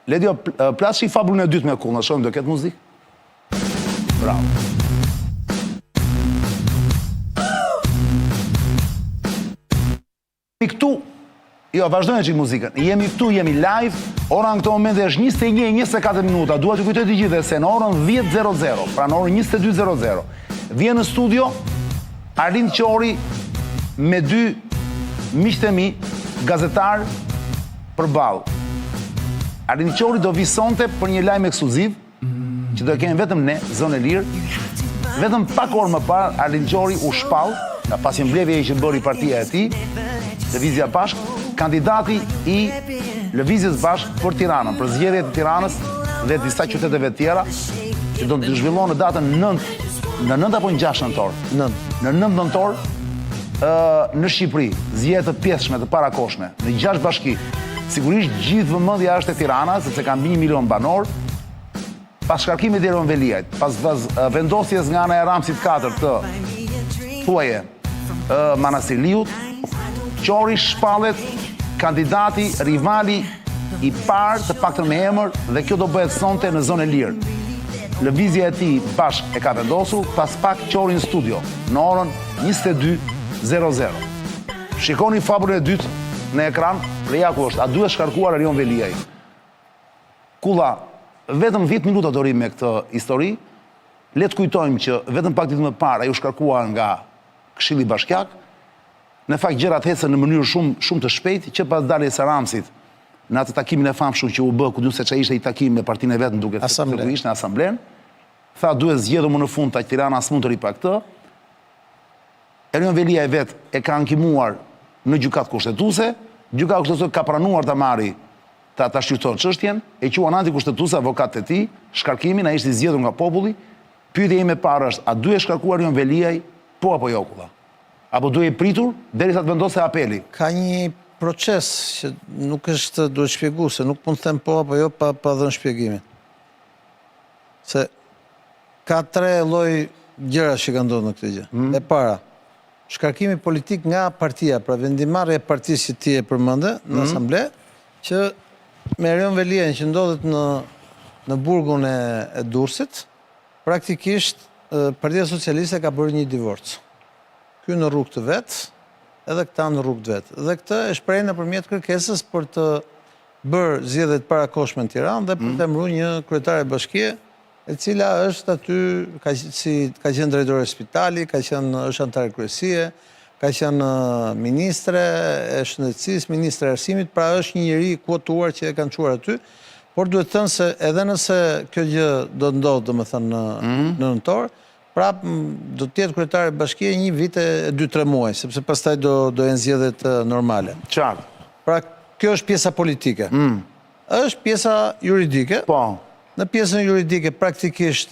Ledio, plasi fabulën e dytë me kullën, shohim do ketë muzikë? Bravo. Jemi këtu, jo, vazhdojmë çik muzikën. Jemi këtu, jemi live. Ora në këto momente është 21:24 minuta. Dua t'ju kujtoj të gjithëve se në orën 10:00, pra në orën 22:00, vjen në studio Arlind Qori me dy miqtë e mi, gazetarë përballë. Arlind Qori do vi sonte për një lajm ekskluziv, që do e kemi vetëm ne, zonë e lirë. Vetëm pak orë më parë, Arlind Qori u shpall, nga pas një mbledhje që bëri partia e tij, Lëvizja Bashkë, kandidati i Lëvizjes Bashkë për Tiranën, për zgjedhjet e Tiranës dhe disa qyteteve të tjera, që do të zhvillohen në datën 9, në 9 apo në 6 nëntor? 9. Në 9 nëntor ë në Shqipëri, zgjedhje të pjesshme të parakohshme, në 6 bashki. Sigurisht gjithë vëmendja është te Tirana, sepse ka mbi 1 milion banorë. Pas shkarkimit të Erion Veliajt, pas vendosjes nga ana e Ramsit 4 të thuaje Manastirliut, Qori shpallet kandidati, rivali i parë të paktën me emër dhe kjo do bëhet sonte në zonë e lirë. Lëvizja e tij bashkë e ka vendosur, pas pak Qori në studio, në orën 22.00. Shikoni fabulën e dytë në ekran dhe ja ku është, a duhet shkarkuar Erion Veliaj? Kulla, vetëm 10 minuta do rrimë me këtë histori, le të kujtojmë që vetëm pak ditë më parë ai u shkarkua nga Këshilli Bashkiak. Në fakt gjërat ecën në mënyrë shumë shumë të shpejtë, që pas daljes së Ramsit në atë takimin e famshëm që u bë, ku di unë se ça ishte ai takim me partinë e vet, më duket se ku ishte në asamblenë, tha duhet zgjedhur më në fund tha Tirana s'mund të rri pa këtë. Erion Veliaj vetë e ka ankimuar në Gjykatë Kushtetuese, Gjykata Kushtetuese ka pranuar ta marri ta ta shqyrtojë çështjen, e quan antikushtetuese avokatët e tij, shkarkimin, ai është i zgjedhur nga populli. Pyetja ime e parë është, a duhej shkarkuar Erion Veliaj, po apo jo Kulla? Apo duhej pritur derisa të vendoste apeli? Ka një proces që nuk është duhet shpjegu, se nuk mund të them po apo jo pa pa dhënë shpjegimin. Se ka tre lloj gjërash që kanë ndodhur në këtë gjë. Mm. E para, Shkarkimi politik nga partia, pra vendimmarrja e partisë që ti e përmende në mhm. asamble, që me Erion Veliajn që ndodhet në në burgun e, e Durrësit, praktikisht Partia Socialiste ka bërë një divorc. Ky në rrugë të vet, edhe këta në rrugë të vet. Dhe këtë e shprehin nëpërmjet kërkesës për të bërë zgjedhje të parakohshme në Tiranë dhe për mhm. të emëruar një kryetare bashkie e cila është aty, ka, si, ka qenë drejtore spitali, ka qenë, është anëtare kryesie, ka qenë ministre e shëndetësisë, ministre e arsimit, pra është një njeri i kuotuar që e kanë çuar aty, por duhet thënë se edhe nëse kjo gjë do të ndodhë, domethënë në, mm -hmm. në nëntor, prap do të jetë kryetare bashkie një vit e 2-3 muaj, sepse pastaj do, do jenë zgjedhjet normale. Qartë. Pra, kjo është pjesa politike. Mm. Është pjesa juridike. Po. Në pjesën juridike praktikisht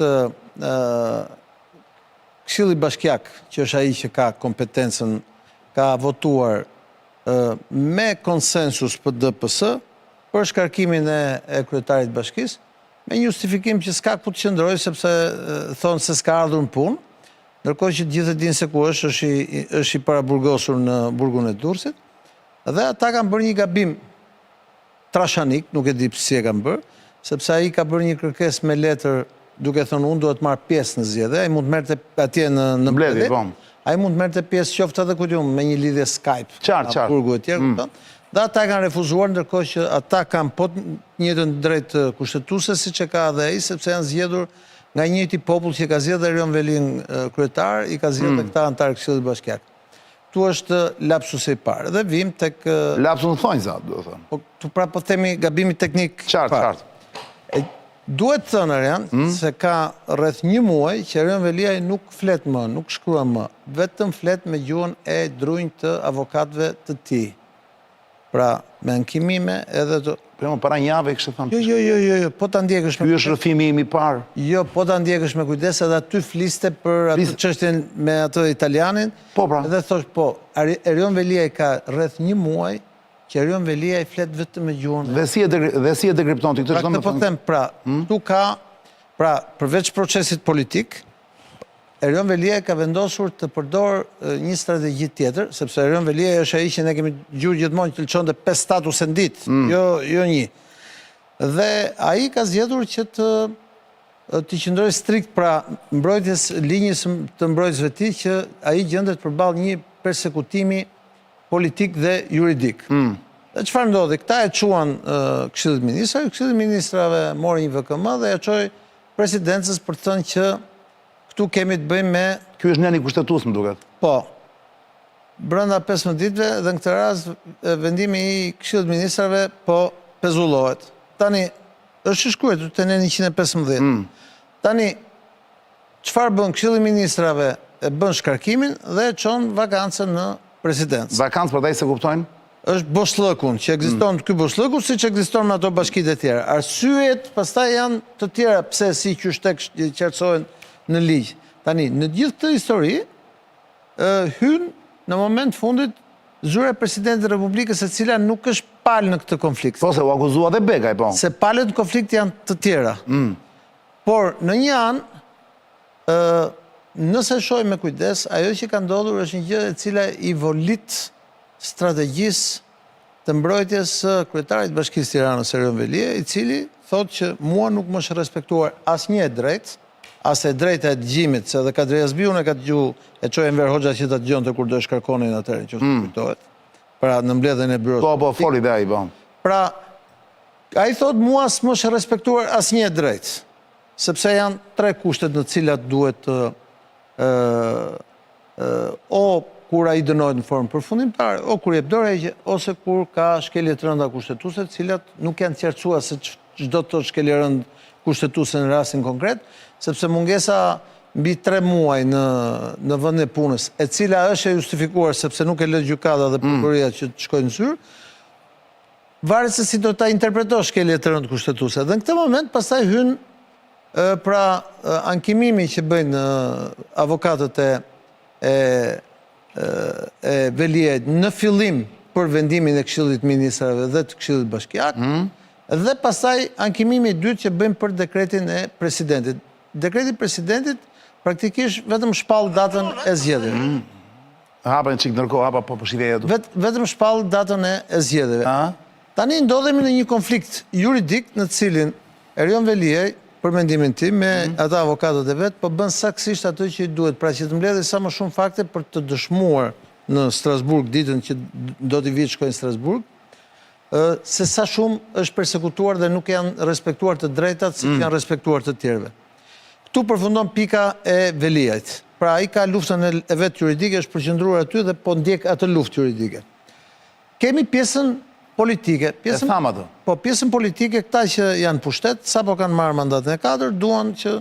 Këshilli Bashkiak, që është ai që ka kompetencën, ka votuar me konsensus PD-PS për shkarkimin e, e kryetarit të bashkisë, me një justifikim që s'ka ku të qëndrojë sepse thonë se s'ka ardhur në punë, ndërkohë që të gjithë e dinë se ku është, është i, është i paraburgosur në burgun e Durrësit, dhe ata kanë bërë një gabim trashanik, nuk e di si e kanë bërë, sepse ai ka bërë një kërkesë me letër duke thënë unë dua të marr pjesë në zgjedhje, ai mund të merrte atje në në mbledhje, po. Ai mund të merrte pjesë qoftë edhe ku di unë me një lidhje Skype, qartë, qartë. Burgu e tjerë, mm. kupton? Dhe ata e kanë refuzuar ndërkohë që ata kanë po të njëjtën drejtë kushtetuese siç e ka edhe ai, sepse janë zgjedhur nga i njëjti popull që ka zgjedhur Erion Veliajn kryetar, i ka zgjedhur mm. këta anëtarë Këshillit Bashkiak. Këtu është lapsusi i parë. Dhe vim tek Lapsus në thonjza, do të thënë. Po këtu pra po themi gabimi teknik. Qartë, qartë. E, duhet thënë Arian mm? se ka rreth një muaj që Erion Veliaj nuk flet më, nuk shkruan më, vetëm flet me gjuhën e drunjtë të avokatëve të tij. Pra, me ankimime edhe të... Po jo, para një jave kishte thënë. Jo, jo, jo, jo, jo, po ta ndjekësh me... Ky është rrëfimi im i parë. Jo, po ta ndjekësh me kujdes edhe aty fliste për atë çështjen me atë italianin. Po, pra. Edhe thosh, po, Erion Veliaj ka rreth një muaj që Erion Veliaj flet vetëm me gjuhën. Dhe si e dhe si e dekripton ti këtë çdo më? Pra, po them, pra, hmm? këtu ka pra, përveç procesit politik, Erion Veliaj ka vendosur të përdorë një strategji tjetër, sepse Erion Veliaj është ai që ne kemi dëgjuar gjithmonë që lëshonte 5 statuse në ditë, mm. jo jo një. Dhe ai ka zgjedhur që të t'i qëndrojë strikt pra mbrojtjes linjës të mbrojtësve të tij që ai gjendet përballë një persekutimi politik dhe juridik. Mm. Dhe çfarë ndodhi? Këta e çuan Këshillit të Ministrave, Këshilli i Ministrave mori një VKM dhe ia çoi presidencës për të thënë që këtu kemi të bëjmë me Ky është neni kushtetues, më duket. Po. Brenda 15 ditëve dhe në këtë rast vendimi i Këshillit të Ministrave po pezullohet. Tani është i shkruar te neni 115. Mm. Tani çfarë bën Këshilli i Ministrave? E bën shkarkimin dhe e çon vakancën në presidencë. Vakancë për ata që s'e kuptojnë? Është boshllëkun, që ekziston mm. ky boshllëku siç ekziston me ato bashkitë e tjera. Arsyet pastaj janë të tjera pse si qysh tek qartësohen në ligj. Tani, në gjithë këtë histori, hyn në moment të fundit zyra e presidentit të Republikës e cila nuk është palë në këtë konflikt. Po se u akuzua dhe Begaj, po. Se palët në konflikt janë të tjera. Mm. Por në një anë, ë nëse shohim me kujdes, ajo që ka ndodhur është një gjë e cila i volit strategjisë të mbrojtjes së kryetarit të Bashkisë Tiranës, Erion Veliaj, i cili thotë që mua nuk më është respektuar asnjë e drejtë, as e drejta e dëgjimit, se edhe Kadri Hazbiun e ka dëgju, e çoi Enver Hoxha që ta dëgjonte kur do e shkarkonin atëherë, nëse mm. kujtohet. Pra në mbledhjen e byrosë. Po, po, foli dhe ai, po. Pra, ai thotë mua s'më është respektuar asnjë e drejtë, sepse janë tre kushtet në të cilat duhet të o kur ai dënohet në formë përfundimtare, o kur jep dorëheqje, ose kur ka shkelje të rënda kushtetuese, të cilat nuk janë qartësuar se ç'do të thotë shkelje e rëndë kushtetuese në rastin konkret, sepse mungesa mbi 3 muaj në në vendin e punës, e cila është e justifikuar sepse nuk e lë gjykata dhe mm. prokuroria që të shkojë në zyrë, varet se si do ta interpretosh shkelje të rëndë kushtetuese. Dhe në këtë moment pastaj hyn Pra, ankimimi që bëjnë avokatët e e e Veliajt në fillim për vendimin e Këshillit të Ministrave dhe të Këshillit Bashkiak, mm. dhe pastaj ankimimi i dytë që bëjnë për dekretin e presidentit. Dekreti i presidentit praktikisht vetëm shpall datën e zgjedhjeve. Mm. Hapa një çik ndërkohë, hapa po po shihja aty. Vet, vetëm shpall datën e, e zgjedhjeve. Tani ndodhemi në një konflikt juridik në të cilin Erion Veliaj, për mendimin tim, me mm. ata avokatët e vet, po bën saktësisht atë që i duhet, pra që të mbledhë sa më shumë fakte për të dëshmuar në Strasburg ditën që do t'i vijë të shkojë në Strasburg, se sa shumë është persekutuar dhe nuk janë respektuar të drejtat siç mm. janë respektuar të tjerëve. Këtu përfundon pika e Veliajt. Pra ai ka luftën e vet juridike, është përqendruar aty dhe po ndjek atë luftë juridike. Kemi pjesën politike. Pjesën, e thamë atë. Po, pjesën politike, këta që janë në pushtet, sapo kanë marrë mandatin e katërt, duan që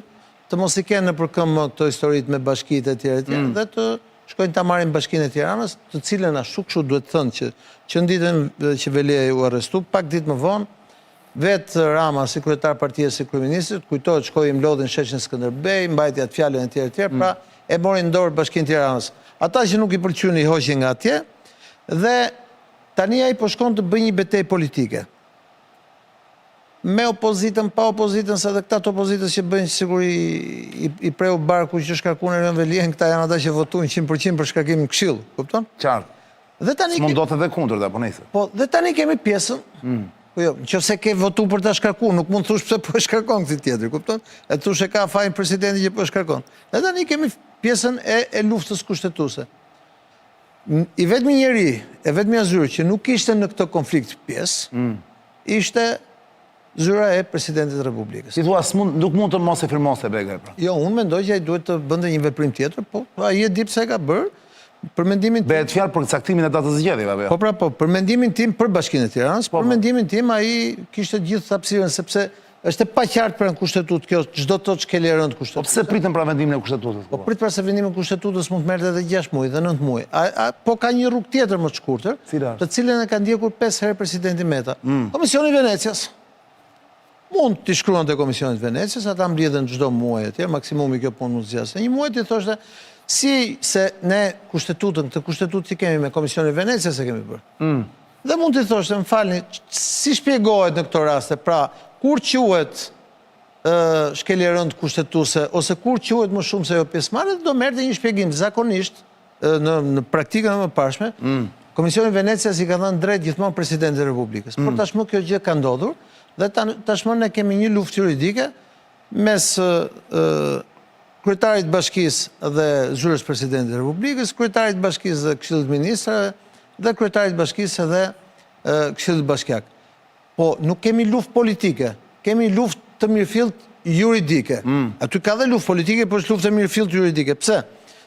të mos i kenë nëpër këmbë këto historitë me bashkitë e tjera e tjera, mm. dhe të shkojnë ta marrin bashkinë e Tiranës, të cilën ashtu kështu duhet thënë që që në ditën që Veliaj u arrestu, pak ditë më vonë, Vetë Rama si kryetar partie si kryeministër, kujtohet shkoi i mblodhi në sheshin Skënderbej, mbajti atë fjalën e tjera e tjera, mm. pra e mori në dorë bashkinë e Tiranës. Ata që nuk i pëlqyen i hoqi nga atje dhe tani ai po shkon të bëjë një betejë politike. Me opozitën, pa opozitën, se edhe këta të opozitës që bëjnë sikur i, i, i preu barku që shkarkuan Erion Veliajn, këta janë ata që votuan 100% për shkarkimin në këshill, kupton? Qartë. Dhe tani S'mund ndodhte edhe kundërta, po nejse. Po, dhe tani kemi pjesën. Mm. Po jo, nëse ke votu për ta shkarku, nuk mund të thush pse po e shkarkon këtë tjetër, kupton? E thush e ka fajin presidenti që po e shkarkon. Dhe tani kemi pjesën e, e luftës kushtetuese. I vetmi njeri, e vetmja zyrë që nuk ishte në këtë konflikt pjesë, mm. ishte zyra e Presidentit të Republikës. Ti thua s'mund, nuk mund të mos e firmoste Begaj pra. Jo, unë mendoj që ai duhet të bënte një veprim tjetër, po ai e di pse e ka bërë. Për mendimin tim, Bëhet fjalë për caktimin e datës së zgjedhjeve apo jo? Po pra, po, për mendimin tim për Bashkinë e Tiranës, po, për po. mendimin tim ai kishte gjithë hapësirën sepse është e paqartë pra në kushtetutë kjo, ç'do të thotë shkelje e rëndë kushtetuese. Po pse pritën pra vendimin e kushtetutës? Po prit pra se vendimi i kushtetutës mund të merrte edhe 6 muaj dhe 9 muaj. A, a po ka një rrugë tjetër më të shkurtër, të cilën e ka ndjekur 5 herë presidenti Meta. Mm. Komisioni i Venecias. Mund t'i shkruante Komisionit të Venecias, ata mblidhen çdo muaj etj, maksimumi kjo punë mund të zgjasë një muaj, t'i thoshte si se ne kushtetutën, këtë kushtetutë që kemi me Komisionin e Venecias e kemi bërë. Mm. Dhe mund t'i thoshte, më falni, si shpjegohet në këto raste, pra, kur quhet shkelje e rëndë kushtetuese, ose kur quhet më shumë se jo pjesëmarrje, do merrte një shpjegim zakonisht në, në praktikën e mëparshme, mm. Komisioni i Venecias i ka dhënë drejt gjithmonë Presidentit të Republikës. Por tashmë kjo gjë ka ndodhur dhe tashmë ne kemi një luftë juridike mes kryetarit të bashkisë dhe zyrës Presidentit të Republikës, kryetarit të bashkisë dhe Këshillit të Ministrave dhe kryetarit të bashkisë dhe Këshillit Bashkiak. Po nuk kemi luftë politike, kemi luftë të mirëfilltë juridike. Aty ka dhe luftë politike, por është luftë e mirëfilltë juridike. Pse?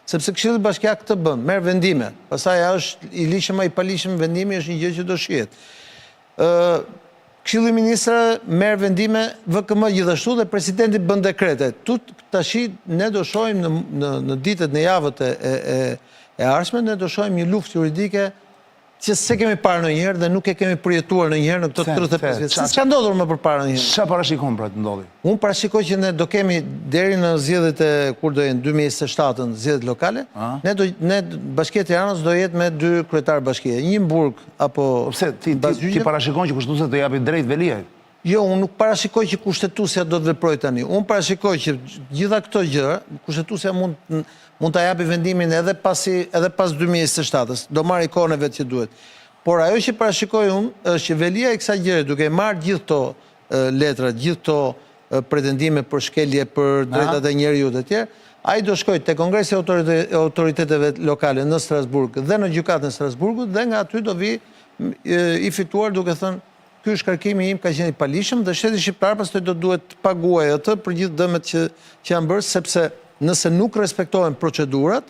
Sepse Këshilli Bashkiak këtë bën, merr vendime. Pastaj a është i ligjshëm a i paligjshëm vendimi është një gjë që do shihet. Ë Këshilli i Ministrave merr vendime, VKM gjithashtu dhe presidenti bën dekrete. Tut tashi ne do shohim në në në ditët, në javët e e e, e ardhshme ne do shohim një luftë juridike që s'e kemi parë ndonjëherë dhe nuk e kemi përjetuar ndonjëherë në këto 35 vjet. S'ka ndodhur më përpara ndonjëherë. Çfarë parashikon pra të ndodhi? Unë parashikoj që ne do kemi deri në zgjedhjet e kur do jenë 2027-ën, zgjedhjet lokale, ne do ne Bashkia e Tiranës do jetë me dy kryetarë bashkie, një në burg apo po pse ti ti, ti parashikon që Kushtetuesja do japi drejt Veliajt? Jo, unë nuk parashikoj që Kushtetuesja do të veprojë tani. Unë parashikoj që gjitha këto gjëra, Kushtetuesja mund mund ta japi vendimin edhe pasi edhe pas 2027-ës, do marrë kohën e vet që duhet. Por ajo që parashikoj unë është që Veliaj i kësaj gjëje duke marrë gjithë këto letra, gjithë këto pretendime për shkelje për drejtat e njeriut e tjerë, ai do shkojë te Kongresi i Autoriteteve Lokale në Strasburg dhe në Gjykatën e Strasburgut dhe nga aty do vijë i fituar duke thënë Ky shkarkimi im ka qenë i paligjshëm dhe shteti shqiptar pastaj do duhet të paguajë atë për gjithë dëmet që që janë bërë sepse nëse nuk respektohen procedurat,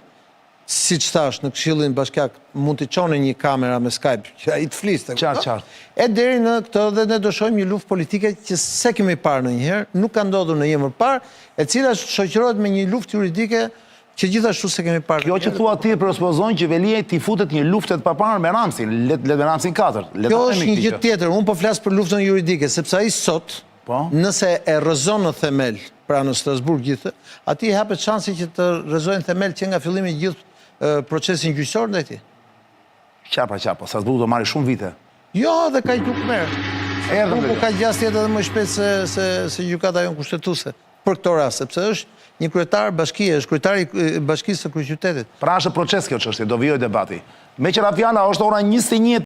siç thashë në Këshillin Bashkiak mund t'i çonin një kamera me Skype që ai të fliste, Qartë, qartë. E deri në këtë dhe ne do shohim një luftë politike që s'e kemi parë ndonjëherë, nuk ka ndodhur ndonjëherë më parë, e cila shoqërohet me një luftë juridike Që gjithashtu s'e kemi parë. Kjo që thua ti presupozon që Veliaj t'i futet një lufte të paparë me Ramsin, le le me Ramsin 4. Le Kjo është një gjë tjetër, unë po flas për luftën juridike, sepse ai sot, po? nëse e rrëzon në themel, pra në Strasburg gjithë, atij i hapet shansi që të rrëzojë në themel që nga fillimi gjithë procesin gjyqësor ndaj tij. Qartë pra qartë, po Strasburgu do marrë shumë vite. Jo, dhe kaq nuk merr. Strasburgu ka gjasë të jetë edhe më shpejt se se se gjykata jonë kushtetuese. Për këto raste, sepse është një kryetar bashkie, është kryetari i bashkisë së kryeqytetit. Pra është proces kjo çështje, do vijojë debati. Meqë ra fjala është ora 21.